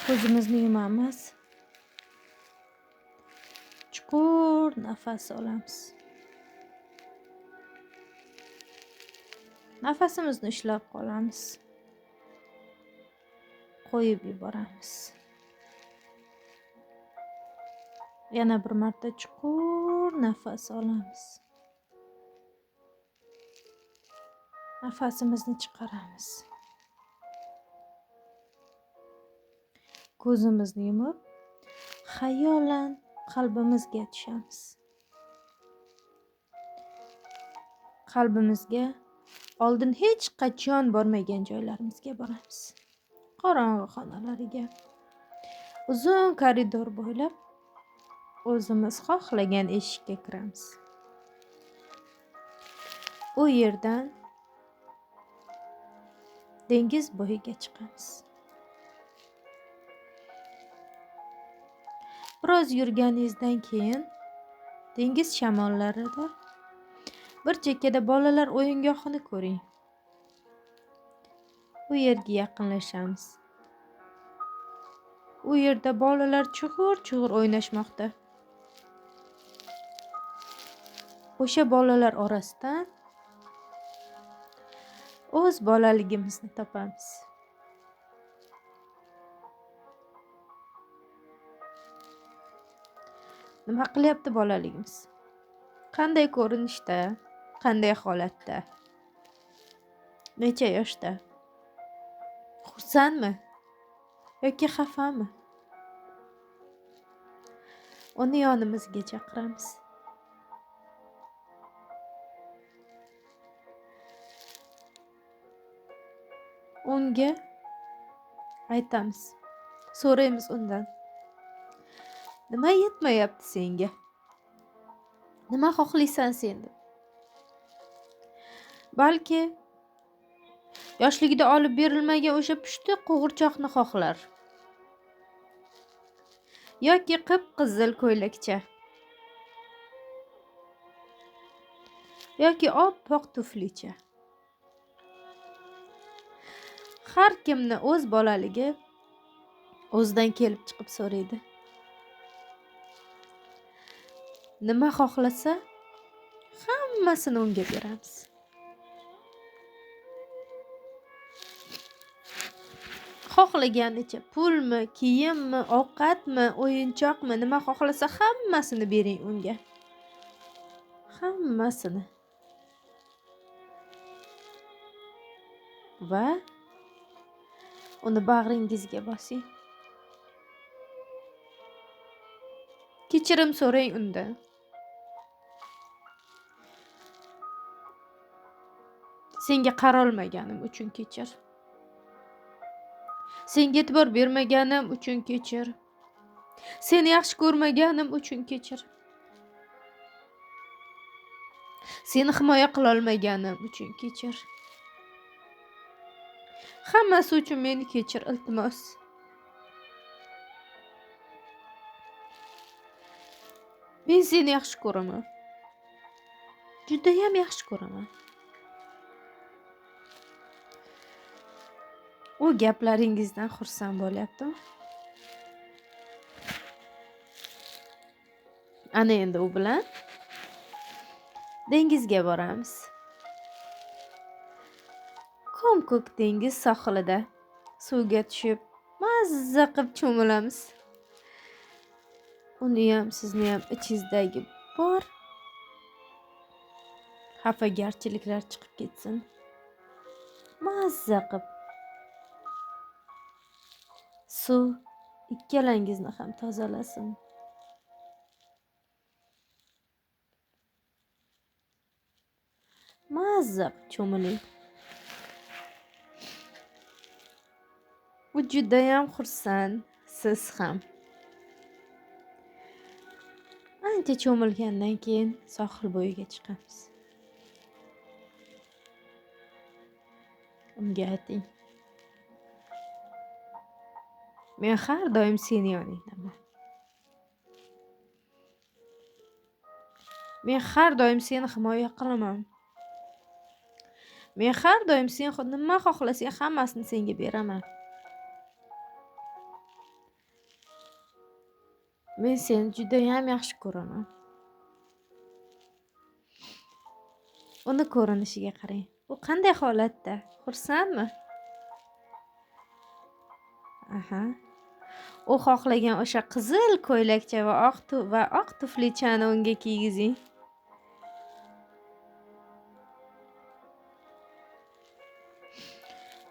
Ko'zimizni yumamiz. Chuqur nafas olamiz. Nafasimizni ushlab qolamiz. Qo'yib yuboramiz. Yana bir marta chuqur nafas olamiz. Nafasimizni chiqaramiz. Ko'zimizni yumib, xayolan qalbimizga tushamiz. Qalbimizga oldin hech qachon bormagan joylarimizga boramiz. Qorong'i xonalariga, uzun koridor bo'ylab o'zimiz xohlagan eshikka kiramiz. U yerdan dengiz bo'yiga chiqamiz. Biroz yurganingizdan keyin dengiz shamollarida bir chekkada bolalar o'yingohini ko'ring. U yerga yaqinlashamiz. U yerda bolalar chuqur-chuqur o'ynashmoqda. O'sha bolalar orasidan o'z bolaligimizni topamiz. Nima qilyapti bolaligimiz? Qanday ko'rinishda? Qanday holatda? Necha yoshda? Xursandmi yoki xafami? Uni yonimizga chaqiramiz. Unga aytamiz, so'raymiz undan. Nima yetmayapti senga? Nima xohlaysan sen deb. Balki yoshligida olib berilmagan o'sha pushti qo'g'irchoqni xohlar. Yoki qip-qizil ko'ylakcha. Yoki oppoq tuflicha. Har kimni o'z bolaligi o'zidan kelib chiqib so'raydi. Nima xohlasa hammasini unga beramiz. Xohlaganicha pulmi, kiyimmi, ovqatmi, o'yinchoqmi, nima xohlasa hammasini bering unga. Hammasini. Va uni bag'ringizga bosing. Kechirim so'rang undan. Senga qarolmaganim uchun kechir. Senga e'tibor bermaganim uchun kechir. Seni yaxshi ko'rmaganim uchun kechir. Seni himoya qilolmaganim uchun kechir. Hammasi uchun meni kechir, iltimos. Men seni yaxshi ko'raman. Judayam yaxshi ko'raman. U gaplaringizdan xursand bo'lyaptimi? Ana endi u bilan dengizga boramiz. Ko'm-ko'k dengiz sohilida suvga tushib, mazza qilib cho'milamiz. Uni ham, sizni ham ichingizdagi bor xafagarchiliklar chiqib ketsin. Mazza qilib suv ikkalangizni ham tozalasin. Mazza qilib cho'miling. U judayam xursand, siz ham. Ancha cho'milgandan keyin sohil bo'yiga chiqamiz. Unga ayting. Men har doim seni yoningdaman. Men har doim seni himoya qilaman. Men har doim sen nima xohlasang hammasini senga beraman. Men seni judayam yaxshi ko'raman. Uni ko'rinishiga qarang. U qanday holatda? Xursandmi? Aha. U xohlagan o'sha qizil ko'ylakcha va oq tuflichani unga kiygizing.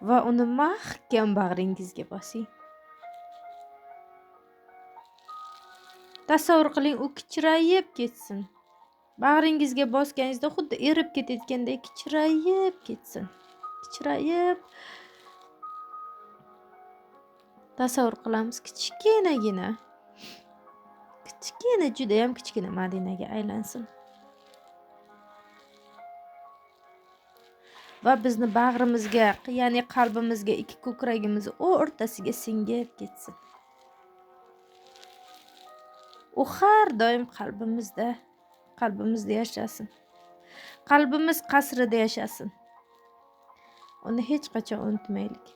Va uni mahkam bag'ringizga bosing. Tasavvur qiling, u kichrayib ketsin. Bag'ringizga bosganingizda xuddi erib ketayotgandek kichrayib ketsin. Kichrayib. Tasavvur qilamiz, kichkinagina. Kichkina, juda ham kichkina Madinaga aylansin. Va bizni bag'rimizga, ya'ni qalbimizga, ikki ko'kragimiz o'rtasiga singib ketsin. U har doim qalbimizda yashasin. Qalbimiz qasrida yashasin. Uni hech qachon unutmaylik.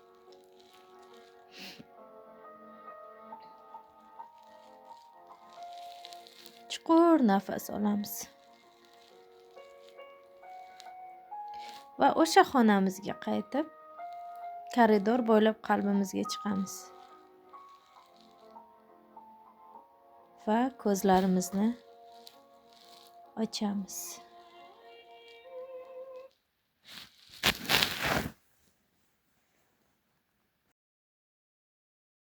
Chuqur nafas olamiz. Va o'sha xonamizga qaytib, koridor bo'ylab qalbimizga chiqamiz. Va ko'zlarimizni ochamiz.